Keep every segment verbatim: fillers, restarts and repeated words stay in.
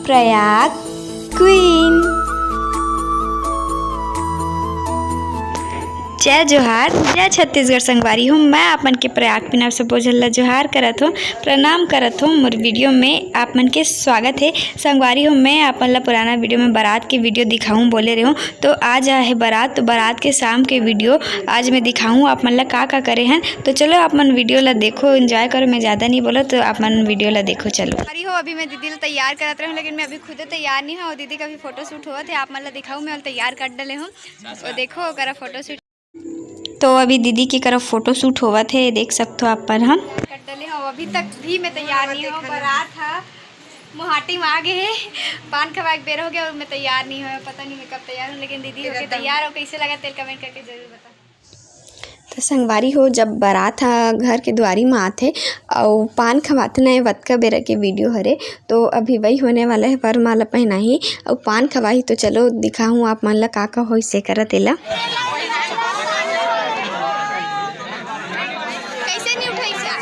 Prayag queen. जय जोहार, जय छत्तीसगढ़ संगवारी हो। मैं आप मन के प्रयाग क्वीन आप सबो झन ला जोहार करत हो, प्रणाम करत हो। मोर वीडियो में आप मन के स्वागत है। संगवारी हो, मैं आप मन ला पुराना वीडियो में बारात के वीडियो दिखाऊं बोले रहे हूँ, तो आज आहे बारात, तो बारात के शाम के वीडियो आज मैं दिखाऊं आप मन ला का का करे हन। तो चलो आप मन वीडियो ला देखो, एंजॉय करो। मैं ज़्यादा नहीं बोला, तो आप मन वीडियो ला देखो। चलो। अरे हो, अभी मैं दीदी ला तैयार करत रहूं, लेकिन मैं अभी खुदे तैयार नहीं हूं। दीदी का भी फोटो शूट होवत है, आप मन ला दिखाऊं, मैं ओला तैयार कर डले हूं। वो देखो, ओकरा फोटो शूट। तो अभी दीदी के करा फोटो शूट होवत है, देख सकथो आप मन ह। कर डले हूं, अभी तक भी मैं तैयार नहीं हूं। बारात ह मुहाटी में आ गए है, पान खवाए के बेरा हो गया और मैं तैयार नहीं हूं। पता नहीं मैं कब तैयार हूं, लेकिन दीदी होके तैयार हो। कैसे लगा तेल कमेंट करके जरूर बताओ। तो संगवारी हो, जब बारात ह घर के दुआरी म आथे अउ पान खवाथे ना, ये वतका बेरा के वीडियो हरे। तो अभी वही होने वाला है, वरमाला पहनाही अउ पान खवाही। तो चलो दिखाहूँ आप मन ला का का होइस से करा तेला। कैसे नहीं उठाई चा?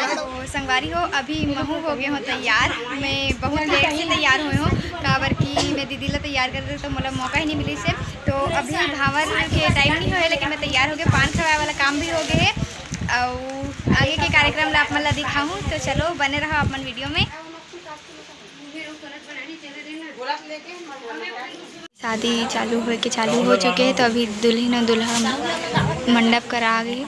तो संगवारी हो, अभी महू हो गए हो तैयार। मैं बहुत लेट से तैयार हुए हूँ, काबर कि मैं दीदी ला तैयार कर रही तो मोला मौका ही नहीं मिली से। तो अभी भांवर के टाइम नहीं होए, लेकिन मैं तैयार हो गए, पान खवाए वाला काम भी हो गए है। और आगे के कार्यक्रम ला आप मन ला दिखाहूँ, तो चलो बने रहो आप मन वीडियो में। शादी चालू होए के चालू हो चुके हे, तो अभी दुल्हिन अउ दूल्हा मंडप करा आ गे हे।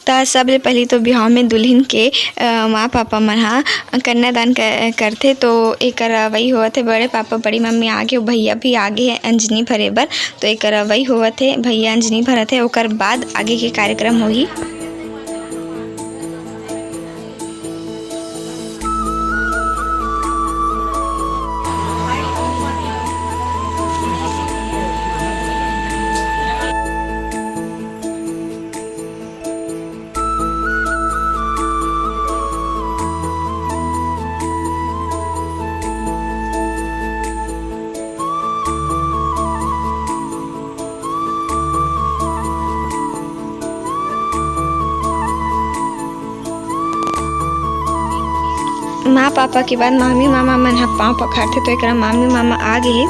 त सबले पहिली तो बिहाव में दुल्हिन के, अ, माँ पापा मन ह कन्यादान क-, करथे। तो एकर वही होवत हे, बड़े पापा बड़ी मम्मी आ गे, भैया भी आ गे हे अंजनी भरे बर। तो एकर वही होवत हे, भैया अंजनी भरत हे, ओकर बाद आगे के कार्यक्रम होही। माँ पापा के बाद मामी मामा मन ह पाँव पखारथे, तो एकरा मामी मामा आ गे हे।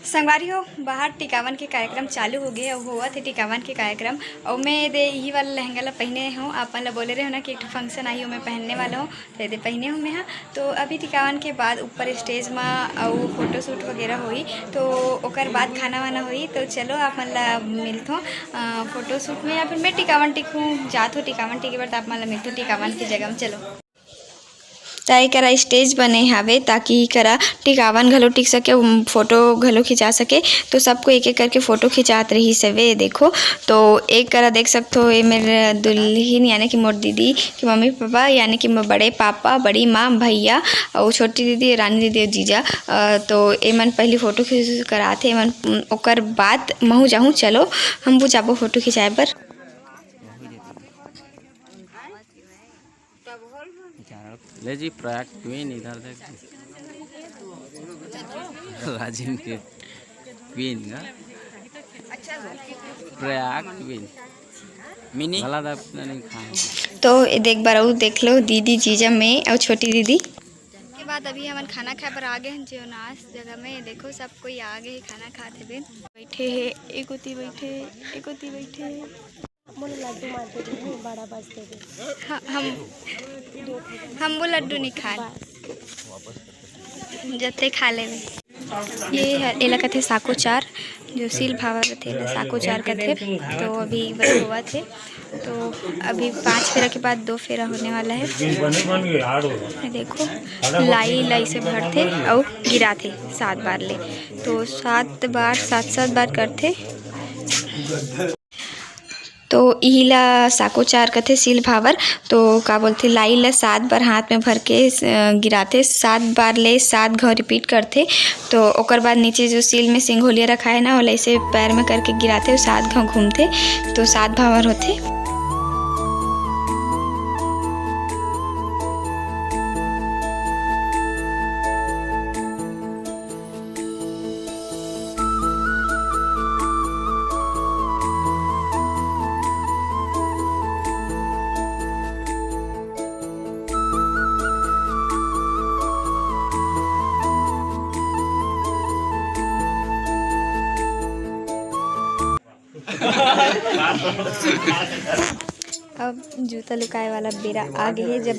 संगवारी हो, बाहर टिकावन के कार्यक्रम चालू हो गए, अब होवत हे टिकावन के कार्यक्रम। अउ मैं दे इही वाला लहंगा ला पहने हूँ, आप मन ला बोले रहे हो ना कि एक ठो फंक्शन आई, ओमे पहनने वाला हूँ, तो ये दे पहने हूँ मैं हा। तो अभी टिकावन के बाद ऊपर स्टेज मा अउ फोटो शूट वगैरह होई, तो ओकर बाद खाना वाना होई। तो चलो आप मन ला मिलथों, अ, फोटो शूट में, या फिर मैं टिकावन टिकूँ, जात हो टिकावन टिके बर, तो आप मन ला मिलथों टिकावन की जगह में। चलो। त एकरा स्टेज बने हावे, ताकि एकरा टिकावन घलो टिक सके, उम, फोटो घलो खिंचा सके। तो सबको एक एक करके फोटो खिंचात रहिस हवे, देखो। तो एक करा देख सकथो, ये मेर दुल्हिन यानी कि मोर दीदी के मम्मी पापा, यानी कि मोर बड़े पापा, बड़ी माँ, भैया अउ छोटी दीदी, रानी दीदी अउ जीजा। अ, तो एमन पहली फोटो खींच करात हे, एमन, उम, ओकर बाद महू जाहूँ। चलो, हम वो जाबो फोटो खिंचाए बर। ले जी, प्रयाग क्वीन इधर देख। राजिम के क्वीन ना? प्रयाग क्वीन। मिनी? भला दा अपना नहीं खाए। तो ये देख, बरऊ देख लो, दीदी, जीजा, मैं और छोटी दीदी। के बाद अभी हमन खाना खाए बर आ गए हैं जेवनास जगह में। देखो, सब कोई आ गए हैं, खाना खात हेबे। बैठे हैं, एक ओती बैठे, एक ओती बैठे। मोला लड्डू मार दे दे, बड़ा बस दे दे। ह-, हम, हम वो लड्डू नहीं खान। बस। जते खा लेवे। ये ह-, एला कथे साको चार, जो सील भावर रथे, एला साको चार कथे। तो अभी वही होवत हे। तो अभी पांच फेरा के बाद दो फेरा होने वाला है। ये देखो, लाई, लाई से भरथे अउ गिराथे सात बार ले। तो सात बार, सात, सात बार करथे। तो इही ला साको चार कथे, सील भावर। तो का बोलथे, लाई ला सात बार हाथ में भर के, अ, गिराथे, सात बार ले सात घाव रिपीट करथे। तो ओकर बाद नीचे जो सील में सिंघोलिया रखा है ना, ओला ऐसे पैर में करके गिराथे, सात घाव घूमथे, तो सात भावर होथे। अब जूता लुकाए वाला बेरा आ गे हे, जब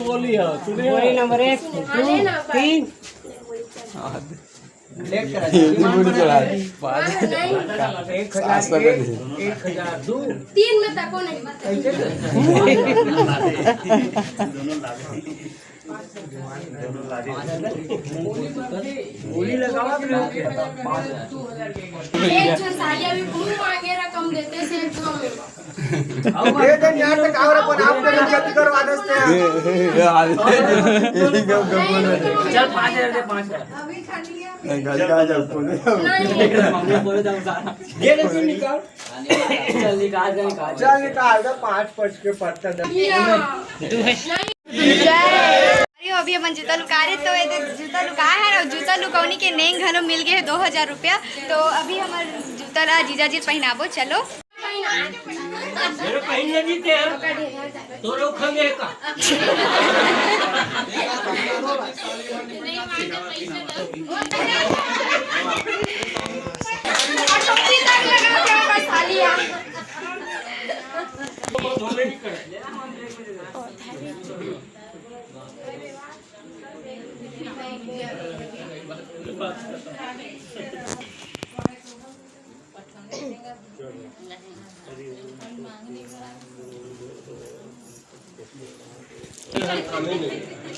बोली नंबर एक, दू, तीन। एक हजार, एक, एक हजार दू। तीन में तको नहीं। एक झन साली अभी मुंह मांगे रकम देते से एकदम। ये तो यहाँ तक और अपन आपको इज्जत करवा देते हैं। ये, ये, ये हाल है। यही गप, गप बोल रहे हैं। चल, पाँच हजार दे, पाँच हजार। अभी खा लिया। नहीं, गाली कहाँ जाओ, बोले। नहीं। मम्मी बोले जाओ सारा। ये लेके निकाल। चल निकाल दे, निकाल। चल निकाल दे, पाँच पच के पत्ता दे। या। अरे, अभी हमन जूता लुका रहे, तो ये दे जूता लुका है और जूता लुकौनी के नेंग घलो मिल गए है दो हजार रुपया। तो अभी हमर जूता ला जीजा जी पहिनाबो, चलो। मेरे पहन ले जीते हैं, तो लोग खंगे का।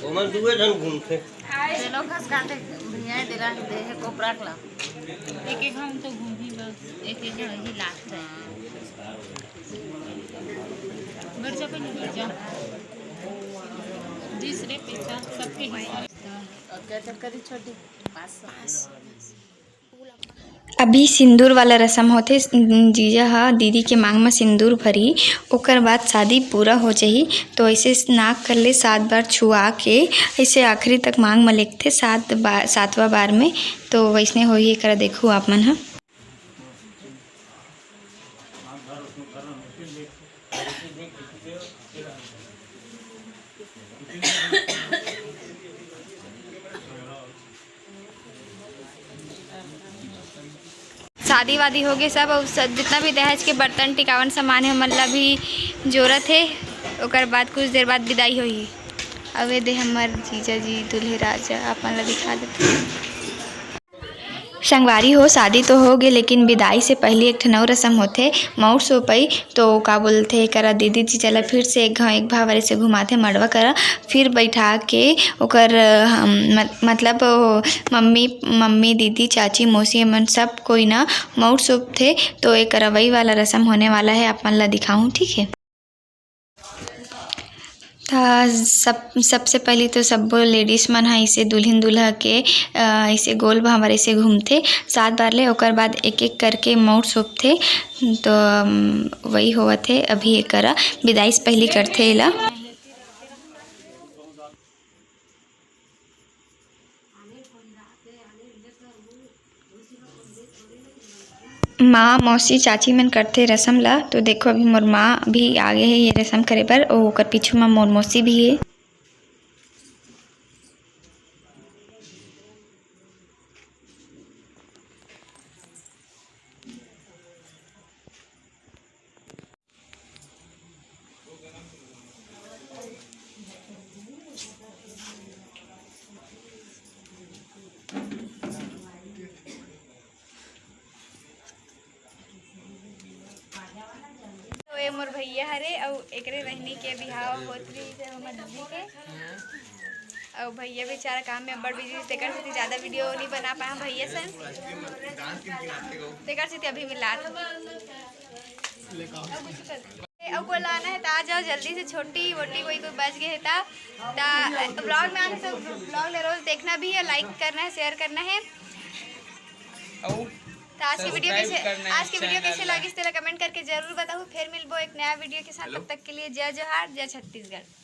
ओमन दुए झन घूमथे। चलो, घस काटे भैया, दे रहा, दे है कोपरा कला। एक एक हम तो घूमी बस, एक एक ही लास्ट है। बढ़ जा, पहले बढ़ जा। जिस रे पैसा सबके हिसाब। और क्या चक्कर ही छोटी? पाँच सौ। अभी सिंदूर वाला रसम होथे। जीजा ह दीदी के मांग म सिंदूर भरही, ओकर बाद शादी पूरा हो जाही। तो ऐसे नाक कर ले सात बार छुआ के, ऐसे आखिरी तक मांग म लेगथे सात बार, सातवां बार में। तो वैसने होही, एकरा देखू आप मन ह। शादी वादी हो गए सब, अउ सब जितना भी दहेज के बर्तन टिकावन सामान है, ओमन ला भी जोरत है। ओकर बाद कुछ देर बाद विदाई होही। अब ये दे हमर जीजा जी दूल्हे राजा, आप मन ला दिखा देते। संगवारी हो, शादी तो हो गे, लेकिन विदाई से पहली एक ठन अउ रसम होथे, मउर सोपई। तो का बोलथे, एकरा दीदी जीजा ला फिर से एक घाव, एक भावर ऐसे घुमाथे मड़वा करा, फिर बैठा के ओकर, हम, मत-, मतलब, ओ, मम्मी, मम्मी, दीदी, चाची, मौसी, एमन सब कोई ना मउर सोपथे। तो एक रवई वाला रसम होने वाला है, आप मन ला दिखाऊं, ठीक है। त सब, सबसे पहली तो सब्बो लेडीज मन ह इसे दुल्हन दूल्हा के, अ, इसे गोल भांवर इसे घूमथे सात बार ले। ओकर बाद एक एक करके मउर सोपथे। तो, अम, वही होवत हे, अभी एकरा विदाई से पहली करथे एला। माँ, मौसी, चाची मन करथे रसम ला। तो देखो, अभी मोर माँ भी आगे हे ये रसम करे बर, अउ ओकर पीछू म मोर मौसी भी हे। तो ये मोर भैया हरे, अउ एकरे बहिनी के बिहाव होत रहिस हे हमर दीदी के। अउ भैया बेचारा काम में बड़ बिजी, तेकर सेती ज्यादा वीडियो नहीं बना पाए भैया सन, तेकर सेती अभी मिलात। अउ कोई लाना है त आ जाओ जल्दी से, छोटी वोटी कोई कोई बच गए है त, त ब्लॉग में आना, तो ब्लॉग ले रोज देखना भी है, लाइक करना है, शेयर करना है। अउ तो आज की वीडियो subscribe कैसे, करना है आज की वीडियो कैसे channel ला। लगिस तेला कमेंट करके जरूर बताओ। फिर मिलबो एक नया वीडियो के साथ, हेलो। तब तक के लिए जय जोहार, जय छत्तीसगढ़।